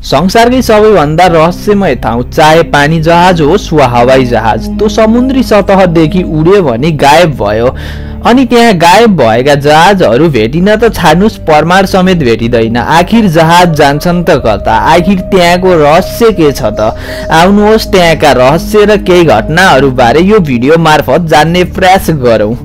संसारकै सबैभन्दा रहस्यमय ठाउँ चाहे पानी जहाज होस् वा हवाई जहाज, त्यो समुद्री सतहदेखि उड्यो भने गायब भयो। अनि त्यहाँ गायब भएका जहाजहरू भेटिन त छाड्नुस्, परमार समेत भेटिँदैन। आखिर जहाज जान्छन् त कता? आखिर त्यहाँको रहस्य के छ त? आउनुहोस् त्यहाँका रहस्य र केही घटनाहरू बारे यो भिडियो मार्फत जान्ने प्रयास गरौँ।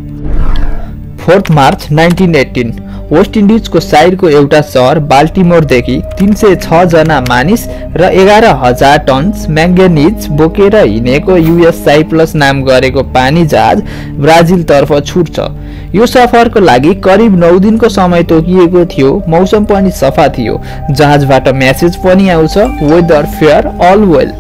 4 मार्च 1918 वेस्ट इन्डिजको साइडको एउटा सहर बाल्टिमोरदेखि 306 जना मानिस र 11,000 टन म्याङ्गनिज बोकेर हिँडेको युएस साइप्रस नाम गरेको पानी जहाज ब्राजिलतर्फ छुट्छ। यो सफरको लागि करिब 9 दिनको समय तोकिएको थियो। मौसम पनि सफा थियो। जहाजबाट मेसेज पनि आउँछ, वेदर फेयर अल वेल।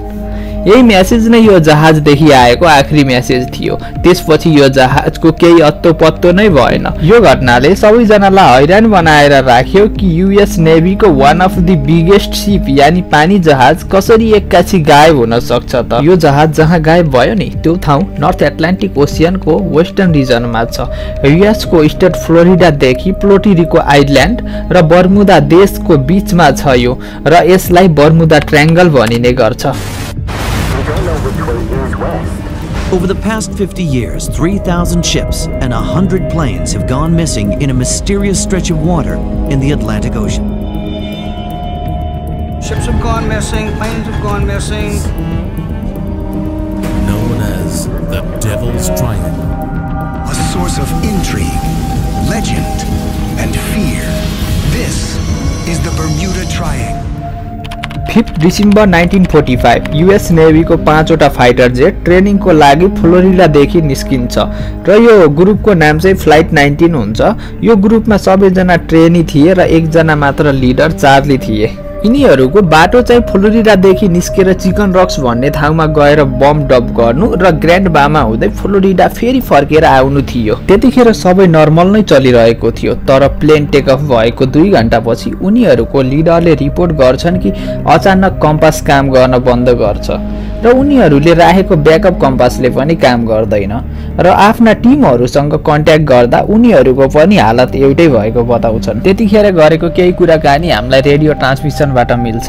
यही मेसेज नै यो जहाजदेखि आएको आखिरी मेसेज थियो। त्यसपछि यो जहाजको केही अत्तो पत्तो नै भएन। यो घटनाले सबैजनालाई हैरान बनाएर राख्यो कि युएस नेभीको one of the biggest ship यानी पानी जहाज कसरी एक्कासी गायब हुन सक्छ त? यो जहाज जहाँ गायब भयो नि त्यो ठाउँ नर्थ एटलान्टिक ओसियनको वेस्टर्न रिजनमा छ। युएसको स्टेट फ्लोरिडादेखि प्लोटिरिको आइल्यान्ड र बर्मुदा देशको बीचमा छ यो, र यसलाई बर्मुदा ट्रायंगल भनिने गर्छ। Over the past 50 years, 3,000 ships and 100 planes have gone missing in a mysterious stretch of water in the Atlantic Ocean. Ships have gone missing, planes have gone missing. Known as the Devil's Triangle. A source of intrigue, legend, and fear. This is the Bermuda Triangle. 5 December 1945 US नेभीको 5वटा fighter jet ट्रेनिङको लागि फ्लोरिडादेखि निस्किन्छ र यो ग्रुपको नाम चाहिँ फ्लाइट 19 हुन्छ। यो ग्रुपमा सबैजना ट्रेनी थिए र एकजना मात्र लिडर चार्ली थिए। यिनीहरूको बाटो चाहिँ फ्लोरिडादेखि निस्केर चिकन रक्स भन्ने ठाउँमा गएर बम डप गर्नु र ग्रान्ड बामा हुँदै फ्लोरिडा फेरि फर्केर आउनु थियो। त्यतिखेर सबै नर्मल नै चलिरहेको थियो, तर प्लेन टेक अफ भएको 2 घण्टापछि उनीहरूको लिडरले रिपोर्ट गर्छन् कि अचानक कम्पास काम गर्न बन्द गर्छ र उनीहरूले राखेको ब्याकअप कम्पासले पनि काम गर्दैन र आफ्ना टिमहरूसँग कन्ट्याक्ट गर्दा उनीहरूको पनि हालत एउटै भएको बताउँछन्। त्यतिखेर गरेको केही कुराकानी हामीलाई रेडियो ट्रान्समिसनबाट मिल्छ।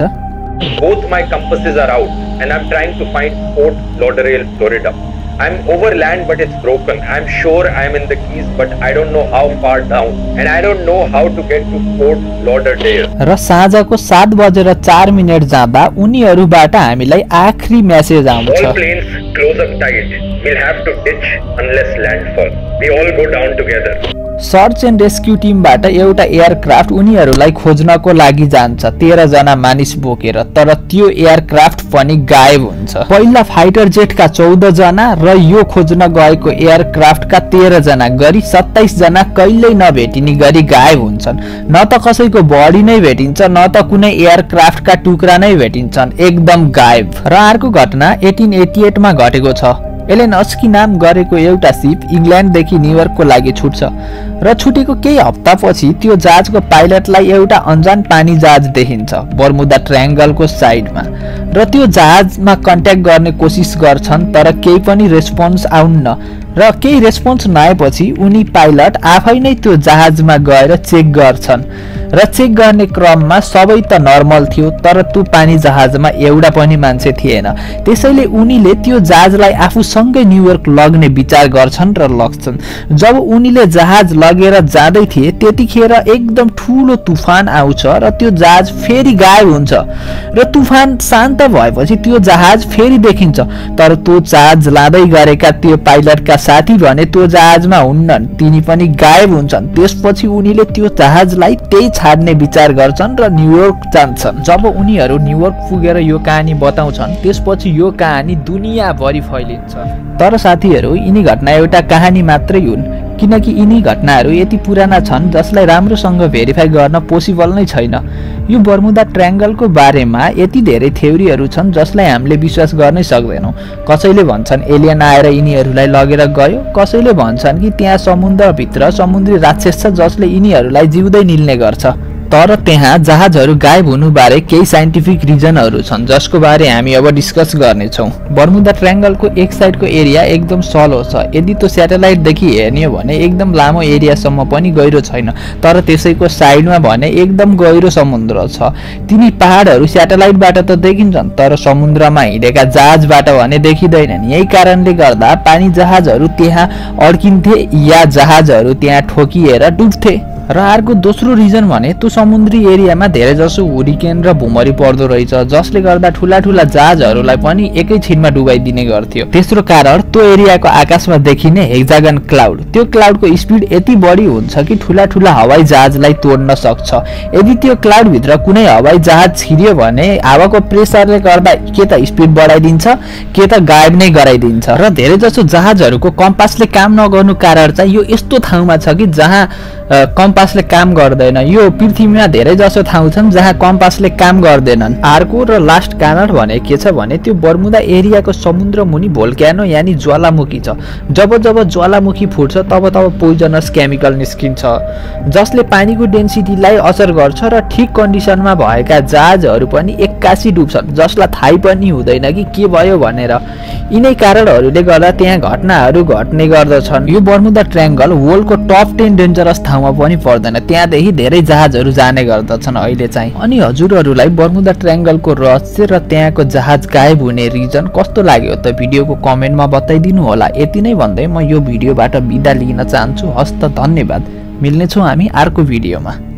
Both my compasses are out and I'm trying to find Fort Lauderdale, Florida. I'm over land but it's broken. I'm sure I'm in the Keys but I don't know how far down and I don't know how to get to Fort Lauderdale. र साँझको 7:04 जाँदा उनीहरूबाट हामीलाई आखिरी message आउँछ। All planes close up tight. We'll have to ditch unless landfall. We all go down together. Search and rescue टिमबाट एउटा aircraft उनीहरूलाई खोज्नको लागि जान्छ 13 जना मानिस बोकेर, तर त्यो एयरक्राफ्ट पनि गायब हुन्छ। पहिला फाइटर जेटका 14 जना र यो खोज्न गएको एयरक्राफ्टका 13 जना गरी 27 जना कहिल्यै नभेटिने गरी गायब हुन्छन्। न त कसैको बडी नै भेटिन्छ न त कुनै एयरक्राफ्टका टुक्रा नै भेटिन्छन्, एकदम गायब। र अर्को घटना 1888 मा घटेको छ। एलेन अस्की नाम गरेको एउटा सिप इङ्ल्यान्डदेखि न्युयोर्कको लागि छुट्छ र छुटेको केही हप्तापछि त्यो जहाजको पाइलटलाई एउटा अनजान पानी जहाज देखिन्छ बर्मुदा ट्रायंगलको साइडमा र त्यो जहाजमा कन्ट्याक्ट गर्ने कोसिस गर्छन्, तर केही पनि रेस्पोन्स आउन्न र केही रेस्पोन्स नआएपछि उनी पाइलट आफै नै त्यो जहाजमा गएर चेक गर्छन् र चेक गर्ने क्रममा सबै त नर्मल थियो, तर त्यो पानी जहाजमा एउटा पनि मान्छे थिएन। त्यसैले उनीले त्यो जहाजलाई आफूसँगै न्युयोर्क लग्ने विचार गर्छन् र लग्छन्। जब उनीले जहाज लगेर जाँदै थिए त्यतिखेर एकदम ठूलो तुफान आउँछ र त्यो जहाज फेरि गायब हुन्छ र तुफान शान्त भएपछि त्यो जहाज फेरि देखिन्छ, तर त्यो जहाज लाँदै गरेका त्यो पाइलटका साथी भने त्यो जहाजमा हुन्नन्, तिनी पनि गायब हुन्छन्। त्यसपछि उनीले त्यो जहाजलाई त्यही छाड्ने विचार गर्छन् र न्युयोर्क जान्छन्। जब उनीहरू न्युयोर्क पुगेर यो कहानी बताउँछन् त्यसपछि यो कहानी दुनियाँभरि फैलिन्छ। तर साथीहरू यिनी घटना एउटा कहानी मात्रै हुन्, किनकि यिनी घटनाहरू यति पुराना छन् जसलाई राम्रोसँग भेरिफाई गर्न पोसिबल नै छैन। यो बर्मुदा ट्रायंगलको बारेमा यति धेरै थ्योरीहरू छन् जसलाई हामीले विश्वास गर्नै सक्दैनौँ। कसैले भन्छन् एलियन आएर यिनीहरूलाई लगेर गयो, कसैले भन्छन् कि त्यहाँ समुद्रभित्र समुद्री राक्षस छ जसले यिनीहरूलाई जिउँदै निल्ने गर्छ। तर त्यहाँ जहाजहरू गायब हुनुबारे केही साइन्टिफिक रिजनहरू छन् जसको बारे हामी अब डिस्कस गर्नेछौँ। बर्मुदा ट्रायंगलको एक साइडको एरिया एकदम सलो छ। यदि त्यो स्याटेलाइटदेखि हेर्ने हो भने एकदम लामो एरियासम्म पनि गहिरो छैन, तर त्यसैको साइडमा भने एकदम गहिरो समुद्र छ। तिनी पहाडहरू स्याटेलाइटबाट त देखिन्छन्, तर समुद्रमा हिँडेका जहाजबाट भने देखिँदैनन्। यही कारणले गर्दा पानी जहाजहरू त्यहाँ अड्किन्थे या जहाजहरू त्यहाँ ठोकिएर डुब्थे। र अर्को दोस्रो रिजन भने त्यो समुद्री एरियामा धेरै जसो हुरिकेन र भूमरी पर्दो रहेछ, जसले गर्दा ठुला ठुला जहाजहरूलाई पनि एकैछिनमा डुबाइदिने गर्थ्यो। तेस्रो कारण त्यो एरियाको आकाशमा देखिने हेक्सागन क्लाउड। त्यो क्लाउडको स्पिड यति बढी हुन्छ कि ठुला ठुला हवाई जहाजलाई तोड्न सक्छ। यदि त्यो क्लाउड भित्र कुनै हवाई जहाज छिर्यो भने हावाको प्रेसरले गर्दा के त स्पिड बढाइदिन्छ के त गायब नै गराइदिन्छ। र धेरै जसो जहाजहरूको कम्पासले काम नगर्नु कारण चाहिँ यो यस्तो ठाउँमा छ कि जहाँ कम्पासले काम गर्दैन। यो पृथ्वीमा धेरै जसो ठाउँ छन् जहाँ कम्पासले काम गर्दैनन्। अर्को र लास्ट कारण भने के छ भने त्यो बर्मुदा एरियाको समुद्र मुनि भोल्क्यानो यानी ज्वालामुखी छ। जब जब ज्वालामुखी फुट्छ तब तब पोइजनस केमिकल निस्किन्छ जसले पानीको डेन्सिटीलाई असर गर्छ र ठिक कन्डिसनमा भएका जहाजहरू पनि एक्कासी डुब्छन्, जसलाई थाहै पनि हुँदैन कि के भयो भनेर। यिनै कारणहरूले गर्दा त्यहाँ घटनाहरू घट्ने गर्दछन्। यो बर्मुदा ट्रायंगल वर्ल्डको टप 10 डेन्जरस ठाउँमा पनि पर्दैन। त्यहाँदेखि धेरै जहाजहरू जाने गर्दछन् अहिले चाहिँ। अनि हजुरहरूलाई बर्मुदा ट्रायंगलको रहस्य र त्यहाँको जहाज गायब हुने रिजन कस्तो लाग्यो त भिडियोको कमेन्टमा बताइदिनु होला। यति नै भन्दै म यो भिडियोबाट बिदा लिन चाहन्छु। हस्त धन्यवाद। मिल्नेछौँ हामी अर्को भिडियोमा।